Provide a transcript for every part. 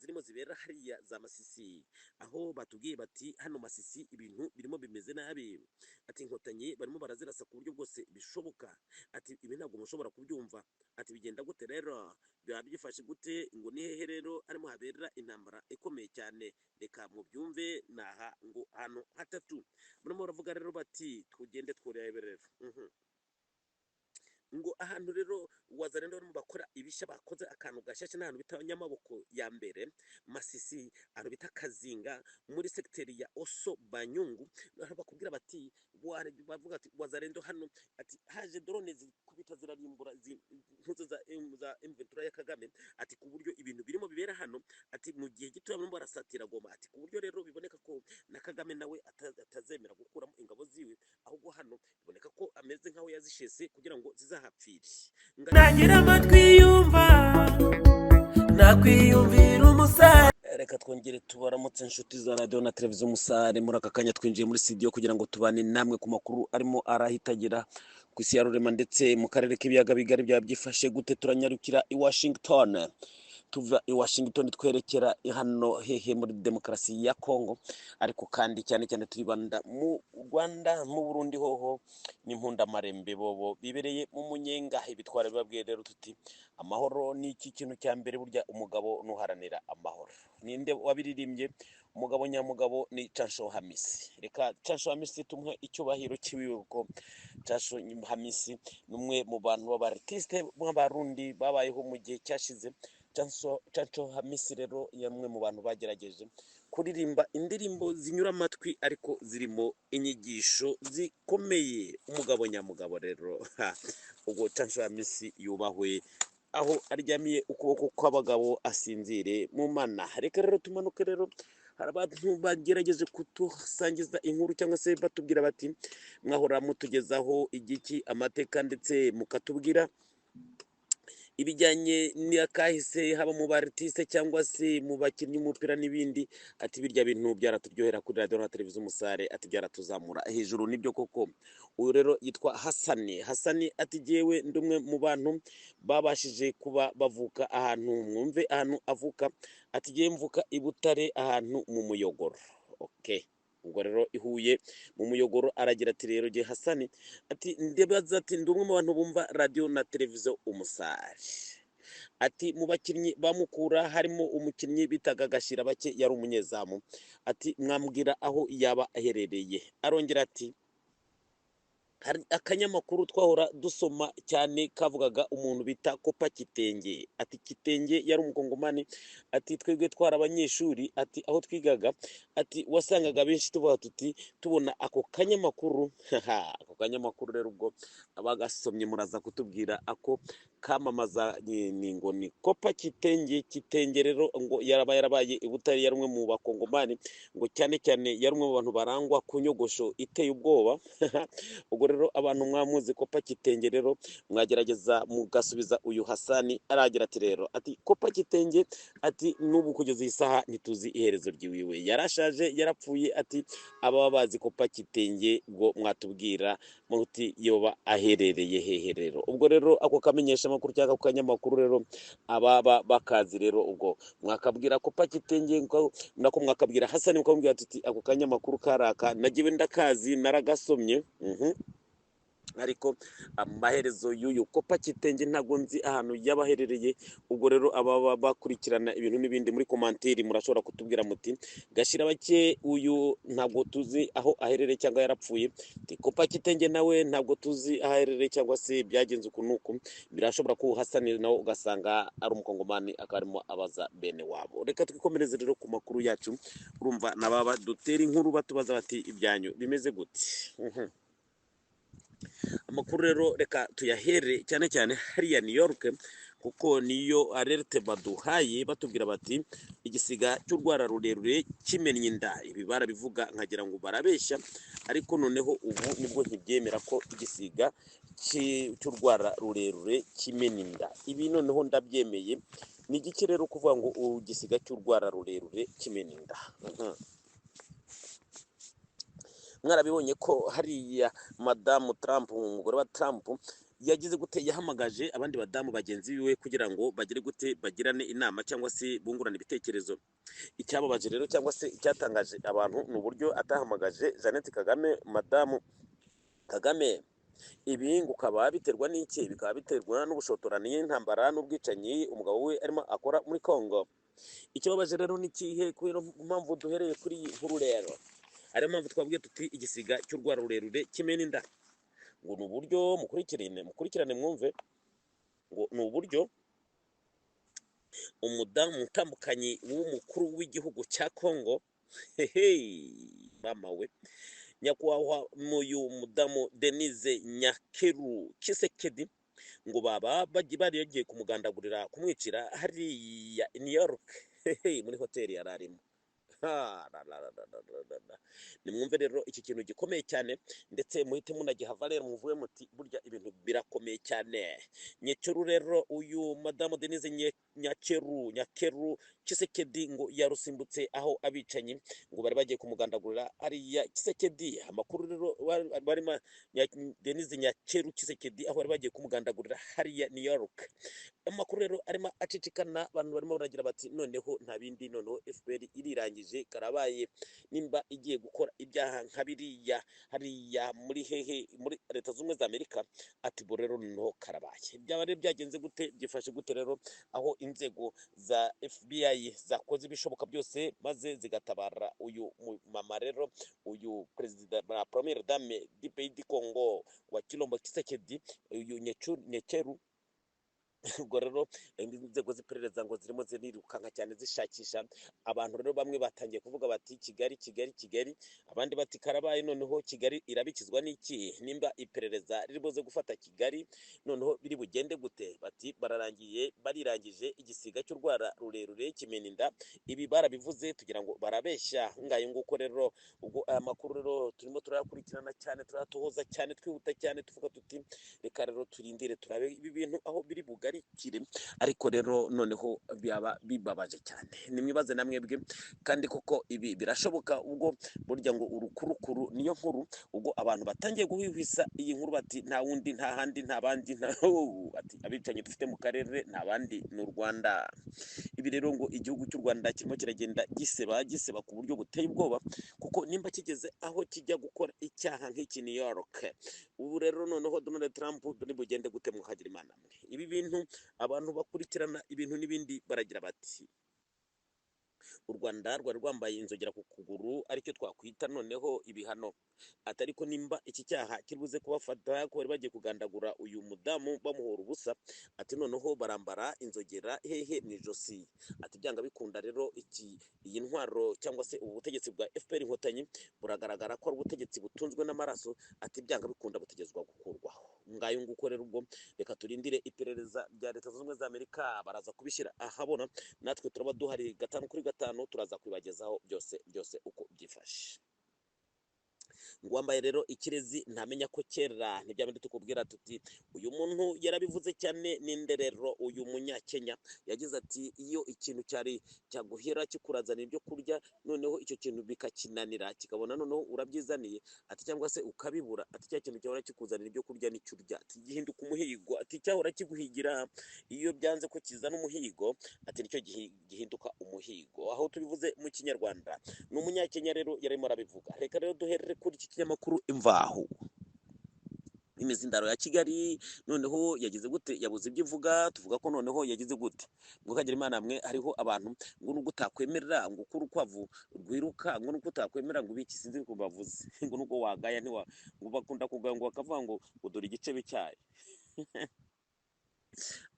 zirimo zibera hariya za Masisi, aho batubwiye bati hano Masisi ibintu birimo bimeze nabi, ati Inkotanyi barimo barazirasa ku buryo bwose bishoboka, ati ibi ntabwo mushobora kubyumva, ati bigenda gute rero, biba byifashe gute, ngo ni hehe rero harimo habera intambara ikomeye cyane? Reka mubyumve. Naha ngo ahantu hatatu barimo baravuga rero bati tugende twurebe rero. Ngo ahantu rero Wazalendo barimo bakora ibishya, bakoze akantu gashyashya, n'ahantu bita Nyamaboko ya mbere, Masisi, ahantu bita Kazinga, muri segiteri ya Oso Banyungu, aho bakubwira bati bavuga ati Wazalendo hano, ati haje drone zikubita zirarimbura impuzu za M23 ya Kagame, ati ku buryo ibintu birimo bibera hano, ati mu gihe gito barimo barasatira Goma, ati ku buryo rero biboneka ko na Kagame nawe atazemera gukuramo ingabo ziwe, ahubwo hano biboneka ko ameze nk'aho yazishese kugira ngo zizahapfire. Nagira amatwi yumva, nakwiyumvira umusare. Reka twongere tubaramutse, inshuti za radiyo na televiziyo Umusare. Muri aka kanya twinjiye muri studio kugira ngo tubane namwe ku makuru arimo arahitagira ku isi ya rurema ndetse mu karere k'ibiyaga bigari. Byaba byifashe gute? Turanyarukira i Washington, tuva i Washington twerekera hano hehe? Muri Demokarasi ya Congo, ariko kandi cyane cyane turibanda mu Rwanda. Mu Burundi hoho n'impundamarembe, bobo bibereye mu munyenga. Ibitwara bibabwiye rero tuti amahoro ni iki kintu cya mbere. Burya umugabo nuharanira amahoro. Ninde wabiririmbye? Umugabo nyamugabo ni Cansho Hamisi. Reka Cansho Hamisi tumuhe icyubahiro kiwiwe, kuko Cansho Hamisi ni umwe mu bantu b'abartiste b'Abarundi babayeho mu gihe cyashize. Cansho Hamisi rero yamwe mu bantu bagerageje kuririmba indirimbo zinyura amatwi ariko zirimo inyigisho zikomeye. Umugabo nyamugabo rero, ubwo Cansho Hamisi yubahwe aho aryamiye ukuboko kw'abagabo, asinzire mu mana. Reka rero tumanuke rero, hari abantu bagerageje kudusangiza inkuru cyangwa se batubwira bati mwahora mutugezaho igiki, amateka, ndetse mukatubwira ibijyanye n'akahise, haba mu baritiste cyangwa se mu bakinnyi b'umupira n'ibindi, ati birya bintu byaraturyohera kuri radiyo na televiziyo Umusare, ati byaratuzamura hejuru. Nibyo koko. Uyu rero yitwa Hasani. Hasani ati jyewe ndi umwe mu bantu babashije kuba bavuka ahantu, mwumve ahantu avuka, ati jyewe mvuka i Butare, ahantu mu Muyogoro. Okay, ubwo rero i Huye mu Muyogoro. Aragira ati rero jye Hasani, ati ndabaza, ati ndi umwe mu bantu bumva radiyo na televiziyo Umusare, ati mu bakinnyi bamukura harimo umukinnyi bitaga Gashira Bake, yari umunyezamu, ati mwambwira aho yaba aherereye? Arongera ati hari akanyamakuru twahora dusoma cyane kavugaga umuntu bita Kopa Kitenge, ati Kitenge yari umukongomani, ati twebwe twari abanyeshuri, ati aho twigaga, ati wasangaga benshi tuvuga tuti tubona ako kanyamakuru. Ako kanyamakuru rero ubwo abagasomye muraza kutubwira ako kamamaza ni ngo ni Kopa Kitenge. Kitenge rero ngo yaraba yarabaye i Butare, yari umwe mu bakongomani, ngo cyane cyane yari umwe mu bantu barangwa ku nyogosho iteye ubwoba. Ubwo rero abantu mwamuzi Kopa Kitenge rero mwagerageza mugasubiza uyu Hasani. Aragira ati rero, ati Kopa Kitenge, ati n'ubu kugeza iyi saha ntituzi iherezo ry'iwiwe, yarashaje, yarapfuye, ati ababa bazi Kopa Kitenge ubwo mwatubwira muti yoba aherereye hehe rero? Ubwo rero ako kamenyesha amakuru cyangwa ako kanyamakuru rero ababa bakazi rero ubwo mwakabwira Kopa Kitenge, nako mwakabwira Hasani, mukamubwira tuti ako kanyamakuru karaka nagiwe ndakazi, naragasomye. Ariko amaherezo y'uyu Kopa Kitenge ntabwo nzi ahantu yabaherereye. Ubwo rero ababa bakurikirana ibintu n'ibindi muri commentaire murashobora kutubwira muti Gashira Bake uyu ntabwo tuzi aho aherereye cyangwa yarapfuye, Kopa Kitenge nawe ntabwo tuzi aho aherereye cyangwa se byagenze uku n'uku. Birashobora ko Hasani nawe ugasanga ari umukongomani akaba arimo abaza bene wabo. Reka twikomereze rero ku makuru yacu. Urumva nababa dutera inkuru batubaza bati ibyanyu bimeze gute? Amakuru rero reka tuyahere cyane cyane hariya New York, kuko niyo alerte baduhaye, batubwira bati igisiga cy'urwara rurerure kimennye inda. Ibi barabivuga nkagira ngo barabeshya, ariko noneho ubu nibwo ntibyemera ko igisiga cy'urwara rurerure kimena inda. Ibi noneho ndabyemeye. Ni igiki rero kuvuga ngo igisiga cy'urwara rurerure kimena inda? Mwarabibonye ko hariya madamu Trump, umugore wa Trump, Yagize gute? Yahamagaje abandi badamu bagenzi biwe kugira ngo bagire gute? Bagirane inama cyangwa se bungurane ibitekerezo. Icyababaje rero cyangwa se icyatangaje abantu ni uburyo atahamagaje Jeannette Kagame, madamu Kagame. Ibi ngo ukaba biterwa n'iki? Bikaba biterwa n'ubushotoranyi, n'intambara n'ubwicanyi umugabo we arimo akora muri Congo. Ikibabaje rero ni ikihe? Kubera impamvu duhereye kuri iyi nkuru rero, ariyo mpamvu twabwiye tuti igisiga cy'urwara rurerure kimena inda. Ngo ni uburyo, mukurikirane, mukurikirane mwumve, ngo ni uburyo umudamu umutambukanyi w'umukuru w'igihugu cya Congo, hehe mama we, nyakubahwa uyu mudamu Denise Nyakeru Tshisekedi, ngo baba bari bagiye kumugandagurira, kumwicira hariya i New York, hehe, muri hoteli yari arimo. Ha, la, la, la, la, la, la, la. Nimwumve rero iki kintu gikomeye cyane, ndetse muhite munagihava rero muvuge muti burya ibintu birakomeye cyane. Nyekeru rero, uyu madamu Denise Nyakeru Tshisekedi ngo yarusimbutse aho abicanyi ngo bari bagiye kumugandagurira hariya Tshisekedi. Amakuru rero barimo Denise Nyakeru Tshisekedi aho bari bagiye kumugandagurira hariya New York. Amakuru rero arimo acicikana, abantu barimo baragira bati noneho nta bindi, noneho FPR irirangije, karabaye. Nimba igiye gukora ibyaha nka biriya hariya muri hehe, muri Leta Zunze Ubumwe za Amerika, ati bo rero noneho karabaye. Byaba rero byagenze gute? Byifashe gute rero aho inzego za FBI zakoze ibishoboka byose maze zigatabara uyu mama rero, uyu perezida la première dame du pays du Congo wa Chilombo Tshisekedi, uyu Nyekeru? Ubwo rero inzego z'iperereza ngo zirimo zirirukanka cyane zishakisha abantu. Rero bamwe batangiye kuvuga bati Kigali, Kigali, Kigali, abandi bati karabaye, noneho Kigali irabikizwa n'iki? Nimba iperereza riri buze gufata Kigali, noneho biri bugende gute? Bati bararangiye, barirangije, igisiga cy'urwara rurerure kimena inda. Ibi barabivuze tugira ngo barabeshya. Ngayo nguko rero. Ubwo aya makuru rero turimo turayakurikirana cyane, turayatohoza cyane, twihuta cyane, tuvuga tuti reka rero turindire turabe ibi bintu aho biri bugarikire. Ariko rero noneho byaba bibabaje cyane, nimwibaze na mwebwe kandi koko ibi birashoboka. Ubwo burya ngo urukurukuru niyo nkuru. Ubwo abantu batangiye guhwihwisa iyi nkuru bati nta wundi, nta handi, nta bandi, nta ati abicanyi dufite mu karere nta bandi, ni u Rwanda. Ibi rero ngo igihugu cy'u Rwanda kirimo kiragenda giseba, giseba ku buryo buteye ubwoba, kuko nimba kigeze aho kijya gukora icyaha nk'iki New York, ubu rero noneho Donald Trump bugende gute? Mukagira Imana mwe. Ibi bintu abantu bakurikirana ibintu n'ibindi baragira bati u Rwanda rwari rwambaye inzogera ku kuguru, aricyo twakwita noneho ibihano. Ati ariko nimba iki cyaha kiri buze kubafata ko bari bagiye kugandagura uyu mudamu bamuhora ubusa, ati noneho barambara inzogera hehe? Mu ijosi. Ati byanga bikunda rero iki iyi ntwaro cyangwa se ubu butegetsi bwa FPR Inkotanyi buragaragara ko ari ubutegetsi butunzwe n'amaraso, ati byanga bikunda butegetswa gukurwaho. Ngayo nguko rero. Ubwo reka turindire iperereza rya Leta Zunze Ubumwe za Amerika, baraza kubishyira ahabona, natwe turaba duhari gatanu kuri gatanu, turaza kubibagezaho byose byose uko byifashe. Ngo wambaye rero ikirezi ntamenya ko kera ntibya bindi tukubwira tuti uyu muntu yarabivuze cyane. Ninde rero? Uyu Munyakenya yagize ati iyo ikintu cyari cyaguhera kikurazanira ibyo kurya, noneho icyo kintu bikakinanira, kikabona noneho urabyizaniye, ati cyangwa se ukabibura, ati cya kintu cyahora kikuzanira ibyo kurya nicyo urya, ati gihinduka umuhigo. Ati cyahora kiguhigira, iyo byanze ko kizana umuhigo, ati nicyo gihinduka umuhigo. Aho tubivuze mu Kinyarwanda, ni Umunyakenya rero yarimo arabivuga. Reka rero duherere kuri iki kinyamakuru Imvaho. Imizindaro ya Kigali noneho yagize gute? Yabuze ibyo ivuga. Tuvuga ko noneho yagize gute? Ngo kagira Imana mwe, hariho abantu ngo nubwo utakwemerera ngo uko urukwavu rwiruka, ngo nubwo utakwemera ngo ibiki, sinzi uko bavuze, ngo nubwo wagaya ntiwa, ngo bakunda kugaya, ngo bakavuga ngo dore igicebe cyayo.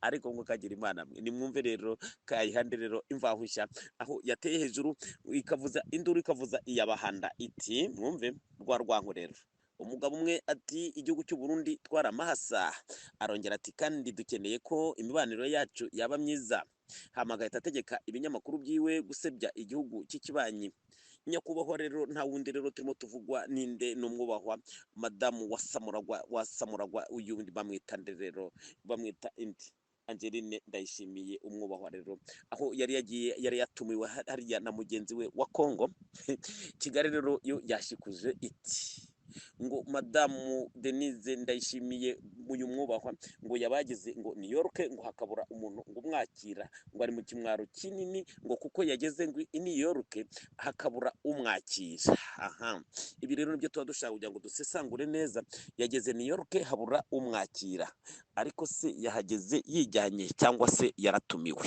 Ariko ngo kagira Imana mwe, nimwumve rero kayihande rero Imvaho Nshya aho yateye hejuru ikavuza induru, ikavuza iyabahanda, iti mwumve rwa rwanko rero. Umugabo umwe ati igihugu cy'u Burundi twaramahasa. Arongera ati kandi dukeneye ko imibanire yacu yaba myiza. Hama agahita ategeka ibinyamakuru byiwe gusebya igihugu cy'ikibanyi. Nyakubahwa rero nta wundi rero turimo tuvugwa ninde? Ni umwubahwa madamu wa Samuragwa, wa Samuragwa. Uyu bamwita nde rero? Bamwita indi Angeline Ndayishimiye. Umwubahwa rero aho yari yagiye, yari yatumiwe hariya na mugenzi we wa Congo. Kigali rero yo yashikuje iti Ngo madamu Denise Ndayishimiye uyu mwubahwa ngo yabageze ngo New York, ngo hakabura umuntu ngo umwakira, ngo ari mu kimwaro kinini, ngo kuko yageze ngo i New York hakabura umwakira. Aha ibi rero nibyo tuba dushaka kugira ngo dusesangure neza. Yageze New York habura umwakira, ariko se yahageze yijyanye cyangwa se yaratumiwe?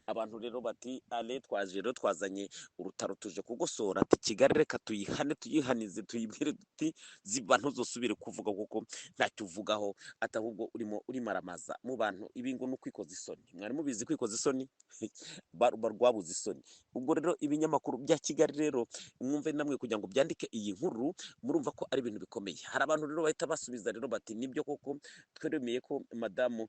Abantu rero bati: "Ale, twaje rero twazanye urutaro, tuje kugosora." Ati: "Kigali reka tuyihane, tuyihanize, tuyibwire tuti ziba, ntuzosubire kuvuga kuko ntacyo uvugaho." Ati: "Ahubwo urimo urimaramaza mu bantu." Ibi ngo ni ukwikoza isoni. Mwari mubizi kwikoza isoni? Rwabuze isoni. Ubwo rero ibinyamakuru bya Kigali rero, mwumve namwe, kugira ngo byandike iyi nkuru, murumva ko ari ibintu bikomeye. Hari abantu rero bahita basubiza rero bati: "Nibyo koko, tweremeye ko madamu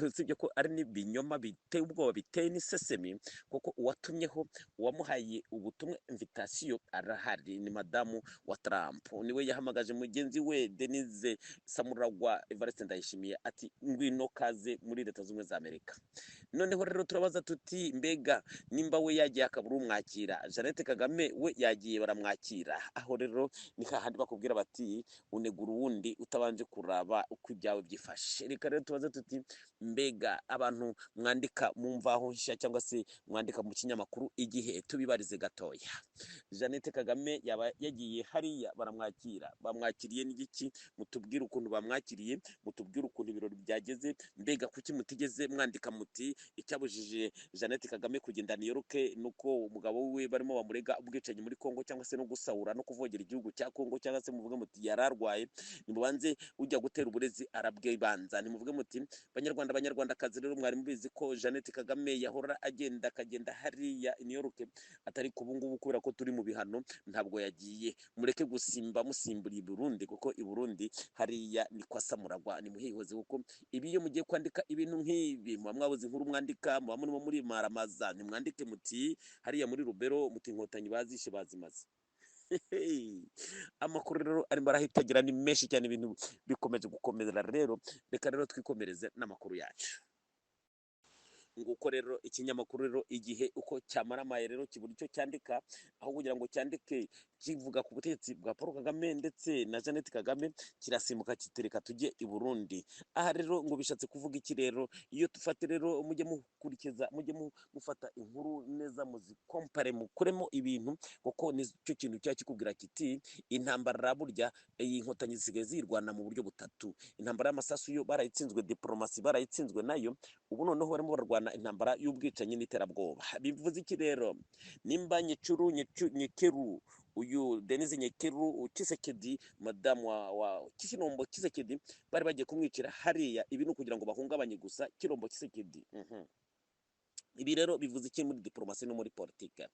usibye ko ari n'ibinyoma biteye ubwoba, biteye n'isesemi, kuko uwatumyeho, uwamuhaye ubutumwa, invitation arahari, ni madamu wa Trump, niwe yahamagaje mugenzi we Denise Samuragwa Evariste Ndayishimiye, ati ngwino kaze muri Leta Zunze Ubumwe za Amerika." Noneho rero turabaza tuti: mbega nimba we yagiye akabura umwakira, Jeannette Kagame we yagiye baramwakira? Aho rero ni hahandi bakubwira bati: "Unegura uwundi utabanje kuraba uko ibyawe byifashe." Reka rero tubaze tuti: mbega abantu mwandika mu Mvaho Nshya cyangwa se mwandika mu kinyamakuru Igihe, tubibarize gatoya, Jeannette Kagame yaba yagiye hariya baramwakira? Bamwakiriye n'igiki? Mutubwire ukuntu bamwakiriye, mutubwire ukuntu ibirori byageze. Mbega kuki mutigeze mwandika muti icyabujije Jeannette Kagame kugenda New York nuko umugabo we barimo bamurega ubwicanyi muri Congo, cyangwa se no gusahura no kuvogera igihugu cya Congo, cyangwa se muvuge muti yararwaye? Nimubanze ujya gutera uburezi arabwibanza. Nimuvuge muti: Banyarwanda, banyarwandakazi, rero mwari mubizi ko Jeannette Kagame yahora agenda, akagenda hariya i New York, atari ku ngubu kubera ko turi mu bihano ntabwo yagiye. Mureke gusimba musimbura i Burundi, kuko i Burundi hariya ni kwa Samuragwa. Ni muhihoze, kuko ibi iyo mugiye kwandika ibintu nk'ibi muba mwabuze inkuru mwandika, muba murimo muri maramaza. Nimwandike muti hariya muri Rubero, muti Inkotanyi bazishe, bazimaze. Amakuru rero arimo arahitagira ni menshi cyane, ibintu bikomeje gukomeza. Rero reka rero twikomereze n'amakuru yacu. Nguko rero ikinyamakuru rero Igihe uko cyamaramaye rero, kibura icyo cyandika. Aho kugira ngo cyandike kivuga ku butegetsi bwa Paul Kagame ndetse na Jeannette Kagame, kirasimbuka kitereka tujye i Burundi. Aha rero ngo bishatse kuvuga iki? Rero iyo dufate rero, mujye mukurikiza, mujye mufata inkuru neza, muzikompare, mukuremo ibintu, kuko nicyo kintu cya kikubwira kiti intambara burya iyi Nkotanyi zisigaye zirwana mu buryo butatu. Intambara y'amasasu yo barayitsinzwe, diporomasi barayitsinzwe nayo, ubu noneho barimo bararwana intambara y'ubwicanyi n'iterabwoba. Bivuze iki rero? Nimba Nyecuru Nyekeru, uyu Denise Nyekeru Tshisekedi, madamu wa Tshilombo Tshisekedi, bari bagiye kumwicira hariya, ibi ni ukugira ngo bahungabanye gusa Tshilombo Tshisekedi. Ibi rero bivuze iki muri diporomasi no muri politike?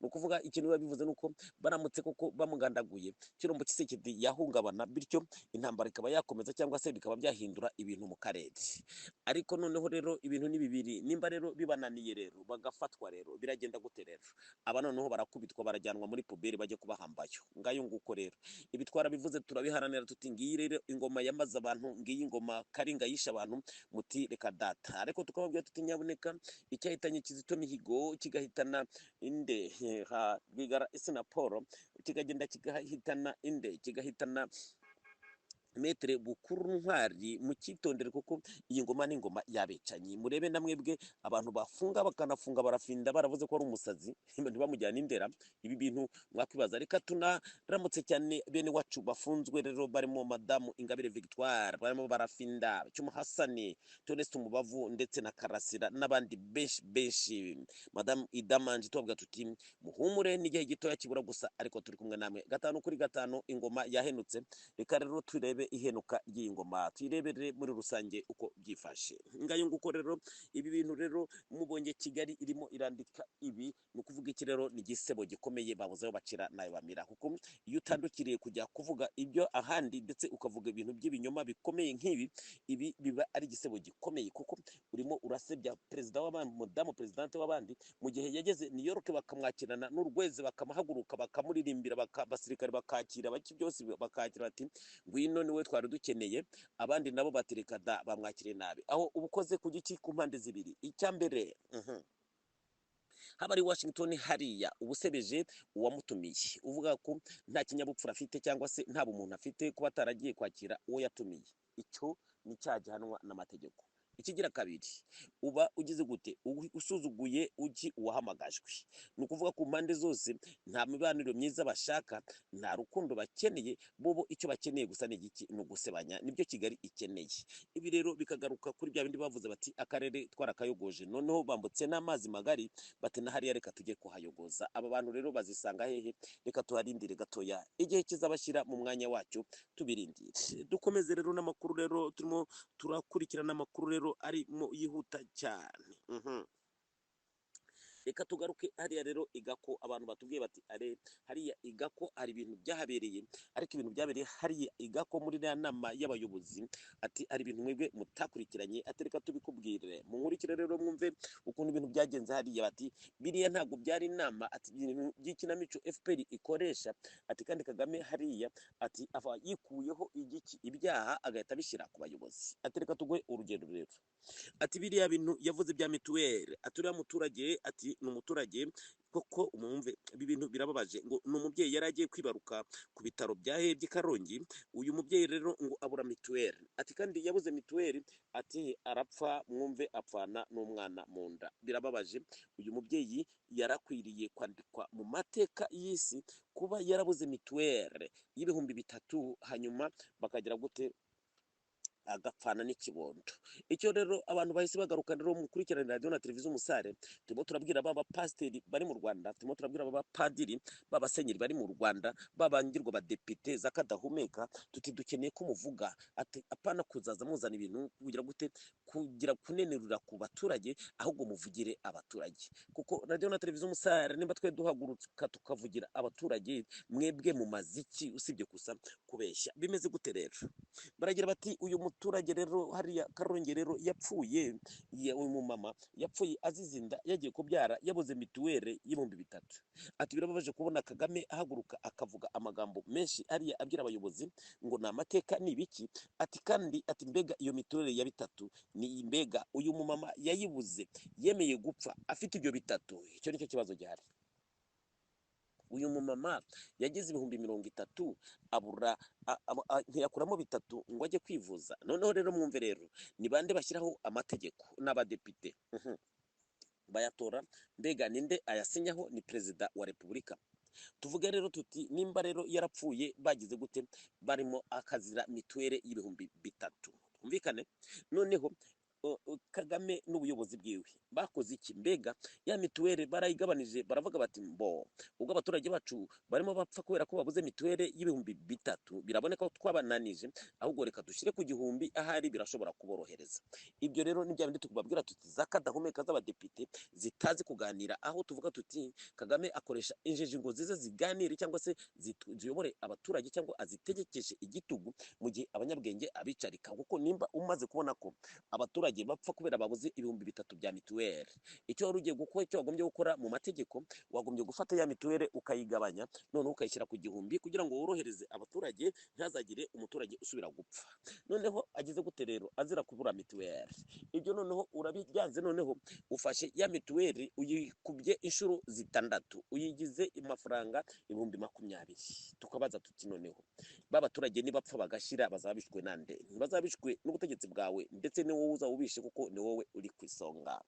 Ni ukuvuga ikintu biba bivuze ni uko baramutse koko bamugandaguye, Tshilombo Tshisekedi yahungabana, bityo intambara ikaba yakomeza cyangwa se bikaba byahindura ibintu mu karere. Ariko noneho rero ibintu ni bibiri: nimba rero bibananiye rero bagafatwa, rero biragenda gute? Rero aba noneho barakubitwa, barajyanwa muri poubelle, bajye kubahambayo. Ngayo nguko rero, ibi twarabivuze, turabiharanira, tuti ngiyi rero ingoma yamaze abantu, ngiyi ingoma Karinga yishe abantu. Muti reka data. Ariko tukababwira tuti nyabuneka, icyahitanye Kizito Mihigo, kigahitana inde, ha Rwigara Paul, kikagenda kigahitana inde, kigahitana Maître Bukuru Ntwari, mukitondere, kuko iyi ngoma ni ingoma y'abicanyi. Murebe na mwebwe abantu bafunga, bakanafunga Barafinda, baravuze ko ari umusazi, ntibamujyana Indera. Ibi bintu mwakwibaza. Reka tunaramutse cyane bene wacu bafunzwe rero, barimo madamu Ingabire Victoire, barimo Barafinda, Cyuma Hasani, Theoneste Umubavu ndetse na Karasira n'abandi benshi benshi, madamu Idamange. Tubabwira tuti muhumure, n'igihe gitoya kibura gusa, ariko turi kumwe namwe gatanu kuri gatanu. Ingoma yahenutse. Reka rero turebe ihenuka ry'iyi ngoma, tuyirebere muri rusange uko byifashe. Ngayo nguko rero, ibi bintu rero mubonye Kigali irimo irandika ibi, ni ukuvuga iki rero? Ni igisebo gikomeye, babuze aho bacira nayo bamira, kuko iyo utandukiriye kujya kuvuga ibyo ahandi, ndetse ukavuga ibintu by'ibinyoma bikomeye nk'ibi, ibi biba ari igisebo gikomeye, kuko urimo urasebya perezida w'abandi, mudamu perezidante w'abandi, mu gihe yageze New York bakamwakirana n'urweze, bakamuhaguruka, bakamuririmbira, abasirikare bakakira, baki byose bakakira, bati ngwino niwe twari dukeneye. Abandi nabo batereka da, bamwakiriye nabi. Aho uba ukoze ku giki ku mpande zibiri. Icya mbere, Haba ari Washington hariya, ubusebeje uwamutumiye, uvuga ko nta kinyabupfura afite cyangwa se nta bumuntu afite kuba ataragiye kwakira uwo yatumiye. Icyo ni icyaha gihanwa n'amategeko. Ikigira kabiri, uba ugize gute? Usuzuguye uki uwahamagajwe. Ni ukuvuga ku mpande zose nta mibanire myiza bashaka, nta rukundo bakeneye. Bobo icyo bakeneye gusa ni igiki? Ni ugusebanya, nibyo Kigali ikeneye. Ibi rero bikagaruka kuri bya bindi bavuze bati akarere twarakayogoje, noneho bambutse n'amazi magari, bati na hariya reka tujye kuhayogoza. Aba bantu rero bazisanga hehe? Reka tuharindire gatoya, igihe kizabashyira mu mwanya wacyo, tubirindire. Dukomeze rero n'amakuru rero turimo turakurikirana, amakuru rero arimo yihuta cyane. Reka tugaruke hariya rero igako. Abantu batubwiye bati are hariya igako hari ibintu byahabereye, ariko ibintu byabereye hariya igako muri iriya nama y'abayobozi, ati hari ibintu mwebwe mutakurikiranye, ati reka tubikubwire, munkurikire rero mwumve ukuntu ibintu byagenze hariya. Bati biriya ntabwo byari inama, ati ibintu by'ikinamico FPR ikoresha, ati kandi Kagame hariya ati ava yikuyeho igiki, ibyaha, agahita abishyira ku bayobozi. Ati reka tuguhe urugero rero, ati biriya bintu yavuze bya mituweli, ati uriya muturage, ati ni umuturage koko, umwumve, ibi bintu birababaje, ngo ni umubyeyi yari agiye kwibaruka ku bitaro bya Hebye Karongi. Uyu mubyeyi rero ngo abura mituweli, ati kandi yabuze mituweli, ati arapfa, mwumve, apfana n'umwana mu nda. Birababaje, uyu mubyeyi yarakwiriye kwandikwa mu mateka y'isi kuba yarabuze mituweli y'3,000, hanyuma bakagira gute, agapfana n'ikibondo. Icyo rero abantu bahise bagaruka rero, mukurikirana radiyo na televiziyo Umusare, turimo turabwira ba bapasiteri bari mu Rwanda, turimo turabwira ba bapadiri, b'abasenyeri bari mu Rwanda, babangirwa badepite z'akadahumeka, tuti dukeneye ko muvuga, ati apana kuzaza muzana ibintu kugira gute, kugira kunenerura ku baturage, ahubwo muvugire abaturage. Kuko radiyo na televiziyo Umusare, nimba twe duhaguruka tukavugira abaturage, mwebwe mu maziki usibye gusa kubeshya? Bimeze gute rero? Baragira bati uyu muturage rero hariya Karongi rero yapfuye, uyu mumama yapfuye azize inda, yagiye kubyara yabuze mituweli y'3,000. Ati birababaje kubona Kagame ahaguruka akavuga amagambo menshi ariya abwira abayobozi ngo ni amateka ni ibiki, ati kandi ati mbega iyo mituweli ya bitatu ni mbega uyu mumama yayibuze yemeye gupfa afite ibyo bitatu? Icyo nicyo kibazo gihari. Uyu mumama yagize 30,000, abura ntiyakuramo bitatu ngo ajye kwivuza. Noneho rero mwumve rero, ni bande bashyiraho amategeko? N'abadepite. Bayatora. Mbega ninde ayasinyaho? Ni perezida wa repubulika. Tuvuge rero tuti nimba rero yarapfuye bagize gute, barimo akazira mituweli y'3,000, twumvikane. Noneho Kagame n'ubuyobozi bwiwe bakoze iki? Mbega ya mituweli barayigabanije, baravuga bati mbo ubwo abaturage bacu barimo bapfa kubera ko babuze mituweli y'3,000, biraboneka ko twabananije, ahubwo reka dushyire ku gihumbi, ahari birashobora kuborohereza. Ibyo rero ni bya bindi tukubabwira tuti zakadahumeka z'abadepite zitazi kuganira, aho tuvuga tuti Kagame akoresha injiji ngo zize ziganire cyangwa se ziyobore abaturage cyangwa azitegekeshe igitugu, mu gihe abanyabwenge abicarika. Kuko nimba umaze kubona ko abaturage bapfa kubera babuze 3,000 bya mituweli, icyo wari ugiye gukora, icyo wagombye gukora mu mategeko, wagombye gufata ya mituweli ukayigabanya, noneho ukayishyira ku gihumbi kugira ngo worohereze abaturage, ntihazagire umuturage usubira gupfa. Noneho agize gute rero, azira kubura mituweli? Ibyo noneho urabijyanze, noneho ufashe ya mituweli uyikubye inshuro 6, uyigize amafaranga 20,000. Tukabaza tuti noneho ba baturage nibapfa bagashira, bazaba bishwe nande? Ntibazaba bishwe n'ubutegetsi bwawe, ndetse ni wowe uzaba ubishe, kuko ni wowe uri ku isonga.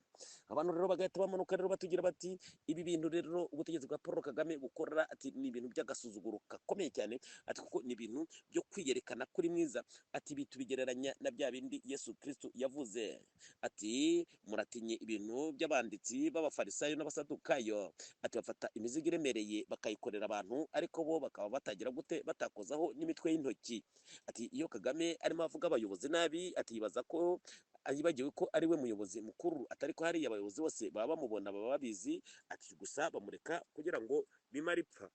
Abantu rero bagahita bamanuka rero batugira bati ibi bintu rero ubutegetsi bwa Paul Kagame bukora, ati ni ibintu by'agasuzuguro gakomeye cyane, ati kuko ni ibintu byo kwiyerekana kuri mwiza, ati ibi tubigereranya na bya bindi Yesu Kristo yavuze ati muratinye ibintu by'abanditsi b'abafarisayo n'abasadukayo, ati bafata imizigo iremereye bakayikorera abantu, ariko bo bakaba batagira gute, batakozaho n'imitwe y'intoki. Ati iyo Kagame arimo avuga abayobozi nabi, ati yibaza ko yibagiwe ko ari we muyobozi mukuru, atari ko hariya abayobozi bose baba bamubona, baba babizi, ati gusa bamureka kugira ngo bimare ipfa.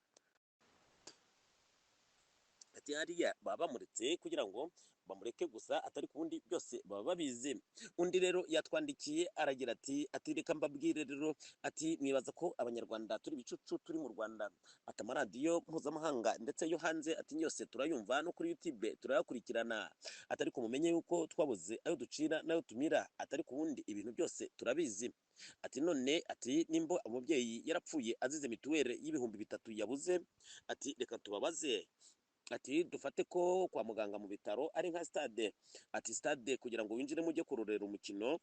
Ati hariya baba bamuretse kugira ngo bamureke gusa, atari ku bundi byose baba babizi. Undi rero yatwandikiye aragira ati reka mbabwire rero, ati mwibaza ko Abanyarwanda turi ibicucu turi mu Rwanda? Ati amaradiyo mpuzamahanga ndetse yo hanze, ati yose turayumva, no kuri YouTube turayakurikirana. Ati ariko mumenye yuko twabuze ayo ducira n'ayo tumira, atari ku bundi ibintu byose turabizi. Ati none, ati nimba umubyeyi yarapfuye azize mituweli y'3,000 yabuze, ati reka tubabaze, ati dufate ko kwa muganga mu bitaro ari nka stade, ati stade kugira ngo winjiremo ujye kurorera umukino,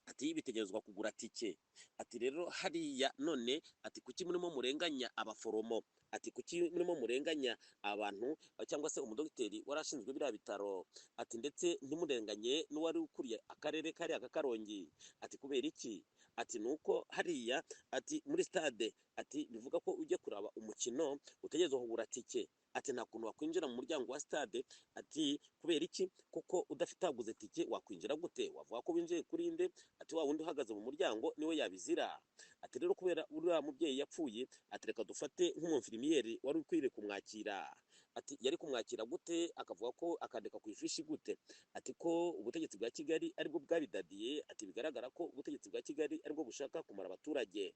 ati bitegerezwa kugura tike. Ati rero hariya none, ati kuki murimo murenganya abaforomo? Ati kuki murimo murenganya abantu cyangwa se umudogiteri wari ashinzwe biriya bitaro? Ati ndetse ntimurenganye n'uwari ukuriye akarere kariya ka Karongi. Ati kubera iki? Ati nuko hariya, ati muri stade, ati bivuga ko ujya kuraba umukino utegerezwa kugura tike. Ati nta kuntu wakwinjira mu muryango wa stade. Ati kubera iki? Kuko udafite waguze tike wakwinjira gute? Wavuga ko winjiye kuri nde? Ati wa wundi uhagaze mu muryango niwe yabizira. Ati rero kubera uriya mubyeyi yapfuye, ati reka dufate nk'umumfirimiyeri wari ukwiriye kumwakira, ati yari kumwakira gute? Akavuga ko akandika ku ifishi gute? Ati ko ubutegetsi bwa Kigali aribwo bwabidadiye. Ati bigaragara ko ubutegetsi bwa Kigali aribwo bushaka kumara abaturage.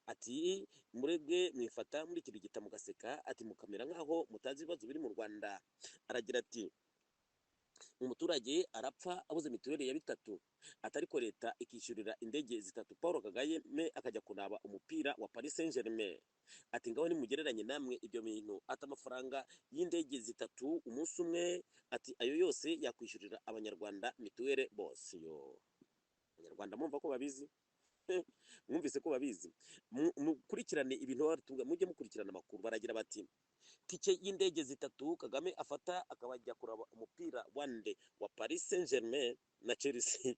Ati murebwe mwifata muri kirigita mugaseka, ati mukamera nk'aho mutazi ibibazo biri mu Rwanda. Aragira ati umuturage arapfa abuze mituweli ya 3, ati ariko leta ikishyurira indege 3 Paul Kagame akajya kuraba umupira wa Paris Saint-Germain. Ati ngaho nimugereranye namwe ibyo bintu. Ati amafaranga y'indege 3 umunsi umwe, ati ayo yose yakwishyurira Abanyarwanda mituweli bose. Yo Abanyarwanda mumva ko babizi, mwumvise ko babizi. Mukurikirane ibintu baba, mujye mukurikirana amakuru. Baragira bati tike y'indege 3 Kagame afata akabajya kuraba umupira wande wa Paris Saint-Germain na Chelsea,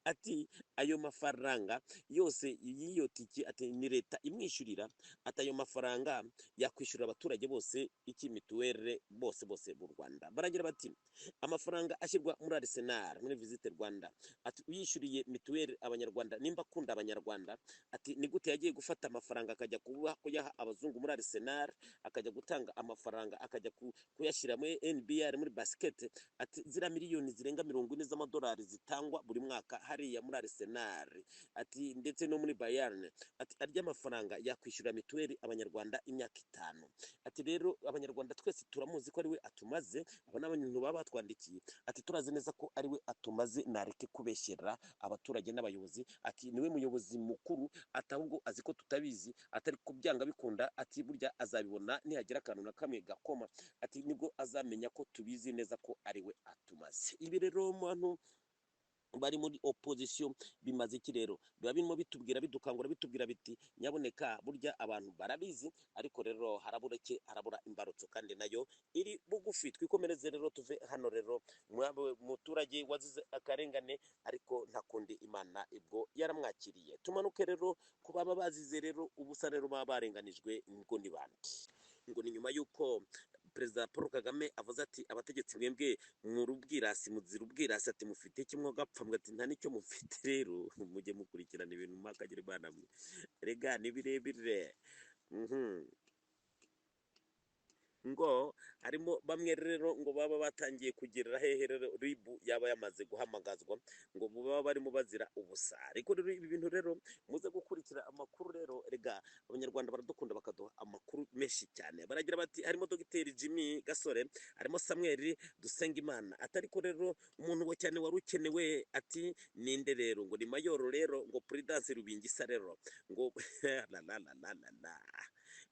ati ayo mafaranga yose y'iyo tike, ati ni leta imwishyurira, ati ayo mafaranga yakwishyurira abaturage bose iki? Mituweli bose bose mu Rwanda. Baragira bati amafaranga ashyirwa muri Arsenal, muri Visit Rwanda, ati uyishyuriye mituweli Abanyarwanda, nimba akunda Abanyarwanda, ati ni gute yagiye gufata amafaranga akajya kuba kuyaha abazungu muri Arsenal, akajya gutanga amafaranga akajya kuyashyira muri NBR, muri basket? Ati ziriya miliyoni zirenga 40 z'amadolari zitangwa buri mwaka hariya muri Arsenal, ati ndetse no muri Bayern, ati arya mafaranga yakwishyura mituweli Abanyarwanda imyaka 5. Ati rero Abanyarwanda twese turamuzi ko ariwe atumaze. Aba ni abantu baba batwandikiye, ati turazi neza ko ariwe atumaze, nareke kubeshyera abaturage n'abayobozi. Ati niwe muyobozi mukuru, ati ahubwo azi ko tutabizi, atari kubyanga bikunda. Ati burya azabibona nihagira akantu na kamwe gakoma, ati nibwo azamenya ko tubizi neza ko ariwe atumaze. Ibi rero mu bantu bari muri opposition bimaze iki? Rero biba birimo bitubwira, bidukangura, bitubwira biti nyaboneka burya abantu barabizi, ariko rero harabura iki? Harabura imbarutso kandi nayo iri bugufi. Twikomereze rero, tuve hano rero. Muturage wazize akarengane, ariko nta kundi, Imana ibwo yaramwakiriye. Tumanuke rero ku baba bazize rero ubusa, rero baba barenganijwe. Ngo ni bande? Ngo ni nyuma y'uko Perezida Paul Kagame avuze ati abategetsi mwebwe murubwirasi, muzira ubwirasi, ati mufite kimwe gapfa mwe, ati nta nicyo mufite. Rero mujye mukurikirana ibintu mwakagira Imana mwe, rega ni birebire. Ngo harimo bamwe rero ngo baba batangiye kugerera hehe rero RIB yaba yamaze guhamagazwa, ngo baba barimo bazira ubusa. Ariko rero ibi bintu rero muze gukurikira amakuru rero, rega Abanyarwanda baradukunda bakaduha amakuru menshi cyane. Baragira bati harimo Dogiteri Jimmy Gasore, harimo Samuel Dusengimana. Ati ariko rero umuntu we cyane wari ukenewe, ati ninde rero? Ngo ni Mayoro rero, ngo Prudence Rubingisa rero, ngo la la la la la la.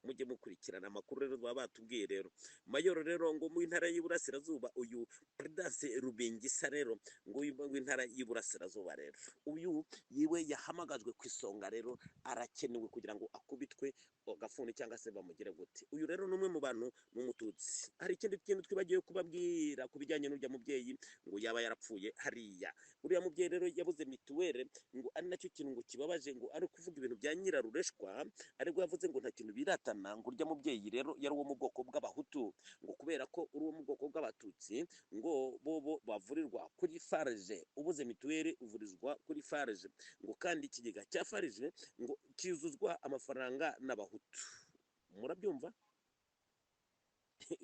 Mujye mukurikirana amakuru rero baba batubwiye. Rero Mayoro rero ngo mu ntara y'Iburasirazuba, uyu Prudence Rubingisa rero ngo uyu w'intara y'Iburasirazuba rero, uyu yiwe yahamagajwe ku isonga rero, arakenewe kugira ngo akubitwe agafuni cyangwa se bamugire gute. Uyu rero ni umwe mu bantu, ni Umututsi. Hari ikindi kintu twibagiwe kubabwira ku bijyanye n'urya mubyeyi ngo yaba yarapfuye hariya. Uriya mubyeyi rero yabuze mituweli, ngo ari nacyo kintu ngo kibabaje, ngo ari kuvuga ibintu bya nyirarureshwa, aribwo yavuze ngo nta kintu biratana. Ngo urya mubyeyi rero yari uwo mu bwoko bw'Abahutu, ngo kubera ko uri uwo mu bwoko bw'Abatutsi, ngo bobo bavurirwa kuri FARG, ubuze mituweli uvurizwa kuri FARG, ngo kandi ikigega cya FARG ngo cyuzuzwa amafaranga n'Abahutu. Murabyumva?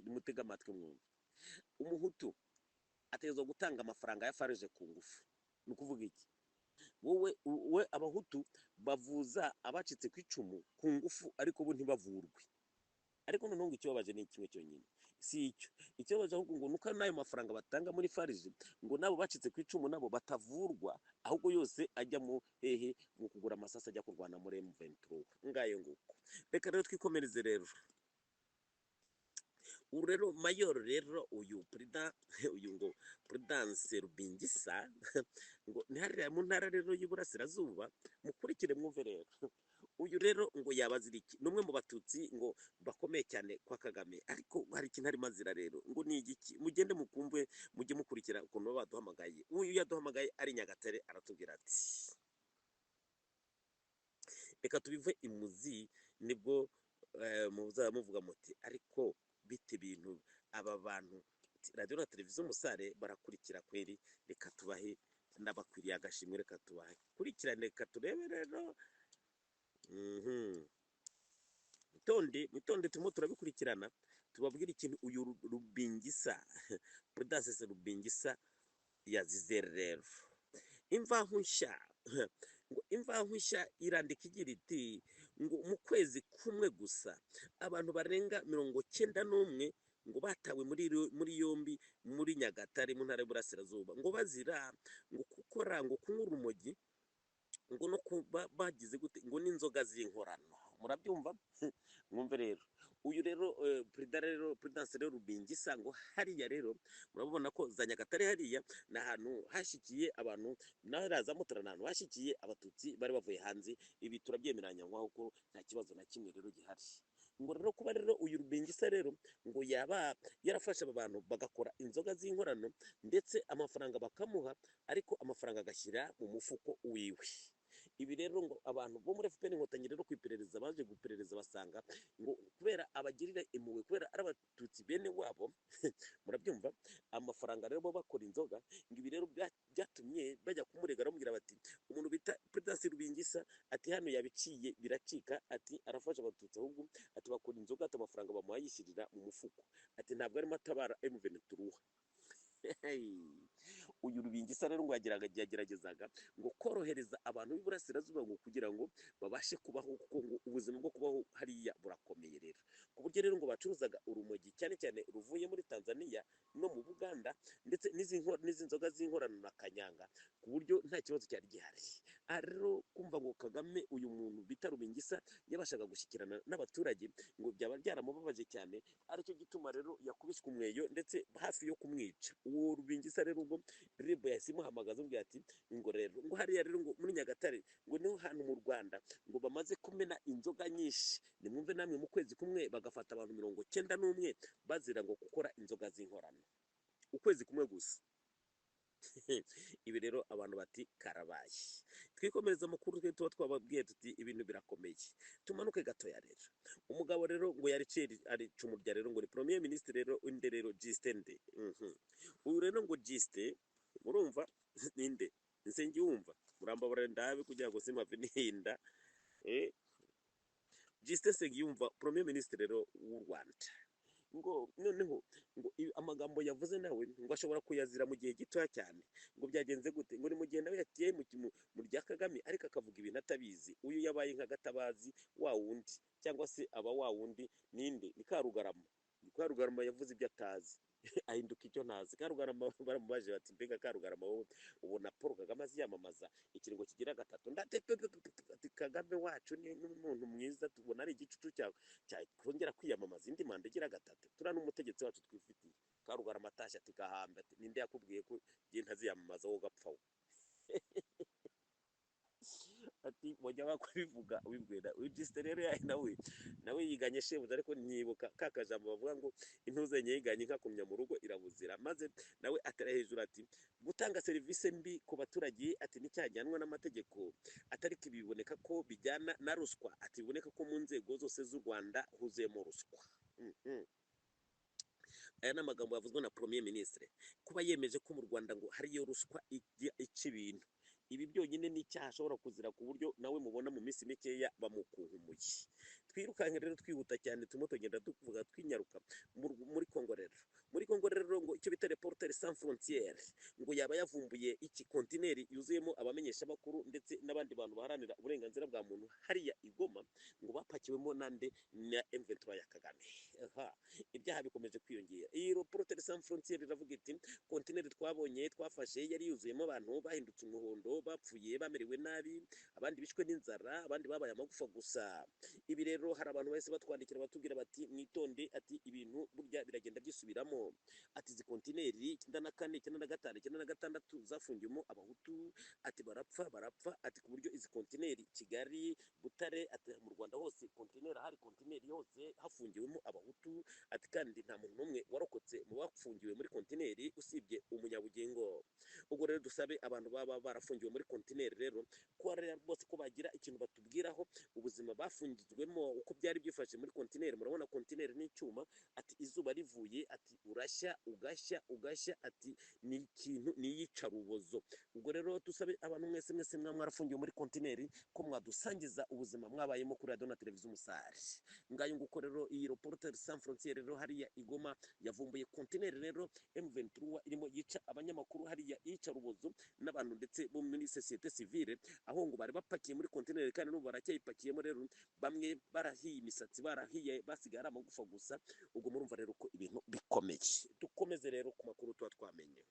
Nimutege amatwi mwumve. Umuhutu ategerezwa gutanga amafaranga ya FARG ku ngufu. Ni ukuvuga iki? Wowe we, abahutu bavuza abacitse ku icumu ku ngufu, ariko bo ntibavurwe. Ariko noneho ngo ikibabaje ni kimwe cyonyine, si icyo ikibabaje, ahubwo ngo nuko n'ayo mafaranga batanga muri FARG, ngo nabo bacitse ku icumu nabo batavurwa, ahubwo yose ajya mu hehe? Mu kugura amasasu ajya kurwana muri M23. Ngayo nguko. Reka rero twikomereze rero. Ubu rero mayor rero, uyu perezida, uyu ngo Prudence Rubingisa, ngo ni hariya mu ntara rero y'Iburasirazuba. Mukurikire mwumve rero. Uyu rero ngo yaba azira iki? Ni umwe mu batutsi ngo bakomeye cyane kwa Kagame, ariko hari ikintu arimo azira rero, ngo ni igiki? Mugende mukumve, mujye mukurikira ukuntu baba baduhamagaye. Uyu yaduhamagaye ari Nyagatare, aratubwira ati reka tubive imuzi, nibwo muzaba muvuga muti ariko bite ibintu aba bantu radiyo na televiziyo Umusare barakurikira kweri. Reka tubahe n'abakwiriye agashimwe, reka tubahe kurikirane, reka turebe rero. Mwitonde, mwitonde, turimo turabikurikirana, tubabwire ikintu uyu Rubingisa, Prudence Rubingisa, yazize rero. Imvaho Nshya, ngo Imvaho Nshya irandika igira iti ngo mu kwezi kumwe gusa abantu barenga 91 ngo batawe muri yombi muri Nyagatare mu ntara y'Iburasirazuba, ngo bazira ngo gukora, ngo kunywa urumogi, ngo no kuba bagize gute, ngo n'inzoga z'inkorano. Murabyumva, mwumve rero. Uyu rero perezida rero, Prudence rero Rubingisa, ngo hariya rero murabona ko za Nyagatare hariya ni ahantu hashyikiye abantu, naho za Mutara ni ahantu hashyikiye abatutsi bari bavuye hanze. Ibi turabyemeranya ko nta kibazo na kimwe rero gihari. Ngo rero kuba rero uyu Rubingisa rero ngo yaba yarafashe aba bantu bagakora inzoga z'inkorano, ndetse amafaranga bakamuha, ariko amafaranga agashyira mu mufuko wiwe. Ibi rero ngo abantu bo muri FPR Inkotanyi rero ku iperereza baje guperereza, basanga ngo kubera abagirira impuhwe, kubera ari abatutsi bene wabo, murabyumva, amafaranga rero bo bakora inzoga. Ngo ibi rero byatumye bajya kumurega, baramubwira bati umuntu bita Prudence Rubingisa, ati hano yabiciye biracika, ati arafasha abatutsi, ahubwo ati bakora inzoga, ati amafaranga bamuha yishyirira mu mufuko, ati ntabwo arimo atabara M23. Uyu Rubingisa rero ngo yageragezaga ngo korohereza abantu b'Iburasirazuba, ngo kugira ngo babashe kubaho, kuko ngo ubuzima bwo kubaho hariya burakomeye rero, ku buryo rero ngo bacuruzaga urumogi cyane cyane ruvuye muri Tanzania no mu Buganda, ndetse n'izi nzoga z'inkorano na kanyanga, ku buryo nta kibazo cyari gihari. Aha rero kumva ngo Kagame, uyu muntu bita Rubingisa, yabashaga gushyikirana n'abaturage, ngo byaba byaramubabaje cyane, aricyo gituma rero yakubiswe umweyo ndetse hafi yo kumwica. Uwo Rubingisa rero ubwo RIB yahise imuhamagaza, amubwira ati ngo rero ngo hariya rero ngo muri Nyagatare ngo niho hantu mu Rwanda ngo bamaze kumena inzoga nyinshi. Nimwumve namwe, mu kwezi kumwe bagafata abantu 91 bazira ngo gukora inzoga z'inkorano, ukwezi kumwe gusa. Ibi rero abantu bati karabaye. Twikomereza amakuru twe tuba twababwiye tuti ibintu birakomeye. Tumanuke gatoya rero. Umugabo rero ngo yariciye aricumurya rero, ngo ni premier ministre rero, inde rero? Justin nde? Uyu rero ngo Justin, murumva ninde? Nsengiyumva, murambabara ndabe kugira ngo simpave nihinda. Justin Nsengiyumva, premier ministre rero w'u Rwanda, ngo noneho ngo amagambo yavuze nawe ngo ashobora kuyazira mu gihe gitoya cyane. Ngo byagenze gute? Ngo ni mu gihe nawe yagiye mu rya Kagame, ariko akavuga ibintu atabizi. Uyu yabaye nka Gatabazi wa wundi, cyangwa se aba wa wundi ninde? Ni Karugarama. Karugarama yavuze ibyo atazi, ahinduka icyo ntazi. Karugarama baramubaje bati mbega Karugarama, wowe ubona Paul Kagame aziyamamaza ikiringo kigira gatatu? Ndate ati Kagame wacu ni n'umuntu mwiza, tubona ari igicucu cyawe cyakongera kwiyamamaza indi manda igira gatatu, turiya n'umutegetsi wacu twifitiye. Karugarama atashye ati gahambe, ati ninde yakubwiye ko njye ntaziyamamaza, wowe ugapfa we? Ati mujya bakubivuga ubibwira. Uyu Justin rero nawe yiganye shebuja, ariko nyibuka ka kajambo bavuga ngo intuzenye yiganye inka kumya mu rugo irabuzira, maze nawe atera hejuru ati gutanga serivisi mbi ku baturage, ati nticyajyanwa n'amategeko, atari biboneka ko bijyana na ruswa, ati biboneka ko mu nzego zose z'u Rwanda huzuyemo ruswa. Aya ni amagambo yavuzwe na premier ministre, kuba yemeje ko mu Rwanda ngo hariyo ruswa ijya ica ibintu. Ibi byonyine ni icyaha ashobora kuzira, ku buryo nawe mubona mu minsi mikeya bamukunkumuye. Twirukanke rero, twihuta cyane, turimo tugenda tuvuga twinyaruka muri Kongo rero. Muri Kongo rero ngo icyo bita Reporters Sans Frontières ngo yaba yavumbuye iki kontineri yuzuyemo abamenyeshamakuru ndetse n'abandi bantu baharanira uburenganzira bwa muntu hariya i Goma, ngo bapakiwemo nande? Na M23 ya Kagame. Aha ibyaha bikomeje kwiyongera. Iyi Reporters Sans Frontières iravuga iti: "Kontineri twabonye, twafashe, yari yuzuyemo abantu bahindutse umuhondo, bapfuye, bamerewe nabi, abandi bishwe n'inzara, abandi babaye amagufa gusa." Ibi rero hari abantu bahise batwandikira batubwira bati: "Mwitonde," ati "ibintu burya biragenda byisubiramo," ati "izi kontineri 94, 95, 96 zafungiwemo Abahutu," ati "barapfa, barapfa," ati "ku buryo izi kontineri Kigali, Butare," ati "mu Rwanda hose kontineri, ahari kontineri hose hafungiwemo Abahutu," ati "kandi nta muntu n'umwe warokotse mu bafungiwe muri kontineri usibye umunyabugingo." Ubwo rero dusabe abantu baba barafungiwe muri kontineri rero ko rwose ko bagira ikintu batubwiraho ubuzima bafungizwemo, uko byari byifashe muri kontineri. Murabona kontineri ni icyuma, ati izuba rivuye, ati urashya, ugashya, ugashya, ati ni ikintu, ni iyicarubozo. Ubwo rero dusabe abantu mwese mwese mwa mwarafungiwe muri kontineri ko mwadusangiza ubuzima mwabayemo kuri radiyo na televiziyo Umusare. Ngayo nguko rero, iyi Reporters Sans Frontières rero hariya i Goma yavumbuye kontineri rero M23 irimo yica abanyamakuru hariya, iyicarubozo n'abantu ndetse bo muri société civile, aho ngo bari bapakiye muri kontineri, kandi n'ubu baracyayipakiyemo rero, bamwe barahiye imisatsi, barahiye, basigaye ari amagufa gusa. Ubwo murumva rero ko ibintu bikomeye. Dukomeze rero ku makuru tuba twamenye.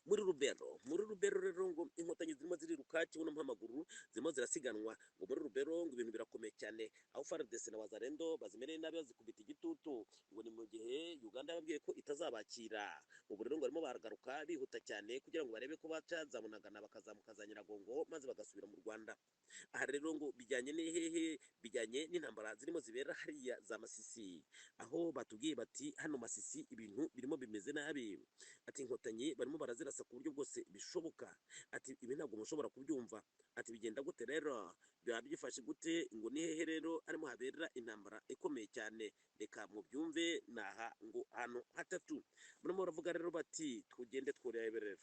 Muri Rubero rero ngo Inkotanyi zirimo ziriruka kibuno mpamaguru, zirimo zirasiganwa. Ngo muri Rubero ngo ibintu birakomeye cyane, aho FARDC na Wazalendo bazimereye nabi, bazikubita igitutu. Ngo ni mu gihe Uganda yababwiye ko itazabakira. Ubu rero ngo barimo baragaruka bihuta cyane kugira ngo barebe ko baca za Bunagana, bakazamuka za Nyiragongo, maze bagasubira mu Rwanda. Aha rero ngo bijyanye n'ihehe? Bijyanye n'intambara zirimo zibera hariya za Masisi, aho batubwiye bati: "Hano Masisi ibintu birimo bimeze nabi," ati "Inkotanyi barimo barazirasa ku buryo bwose bishoboka," ati "ibi ntabwo mushobora kubyumva." Ati bigenda gute rero? Biba byifashe gute? Ngo ni hehe rero arimo habera intambara ikomeye cyane? Reka mubyumve. Naha ngo ahantu hatatu barimo baravuga rero bati tugende twurebe rero.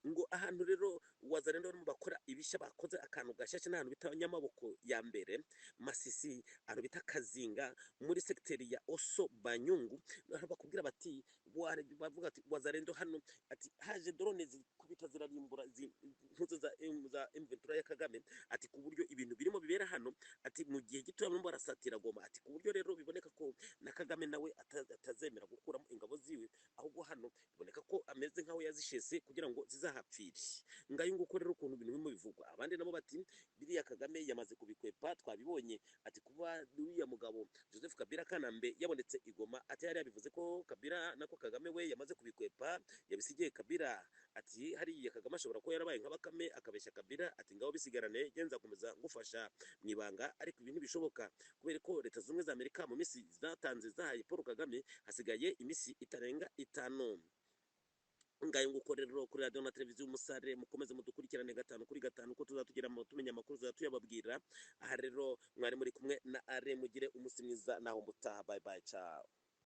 Ngo ahantu rero Wazalendo barimo bakora ibishya, bakoze akantu gashyashya, n'ahantu bita Nyamaboko ya mbere, Masisi, ahantu bita Kazinga, muri segiteri ya Oso Banyungu, aho bakubwira bati bavuga ati Wazalendo hano, ati haje drone zikubita zirarimbura impuzu za M23 ya Kagame, ati ku buryo ibintu birimo bibera hano, ati mu gihe gito barimo barasatira Goma, ati ku buryo rero biboneka ko na Kagame nawe atazemera gukuramo ingabo ziwe, ahubwo hano biboneka ko ameze nk'aho yazishese kugira ngo zizahapfire. Ngayo nguko rero ukuntu ibintu birimo bivugwa. Abandi nabo bati biriya Kagame yamaze kubikwepa, twabibonye, ati kuba uriya mugabo Joseph Kabila Kanambe yabonetse i Goma, ati yari yabivuze ko Kabila, nako Kagame we yamaze kubikwepa, yabisigiye Kabila, ati hariya Kagame ashobora kuba yarabaye nka Bakame, akabeshya Kabila ati ngaho bisigarane, genza komeza ngufasha mu ibanga. Ariko ibi ntibishoboka kubera ko Leta Zunze Ubumwe za Amerika mu minsi zatanze zahaye Paul Kagame hasigaye iminsi itarenga 5. Ngayo nguko rero kuri radiyo na televiziyo Umusare, mukomeze mudukurikirane gatanu kuri gatanu, ko tuzatugira tumenya amakuru tuzatuyababwira. Aha rero mwari muri kumwe na Are, mugire umunsi mwiza naho mutaha. Bye bye, ciao.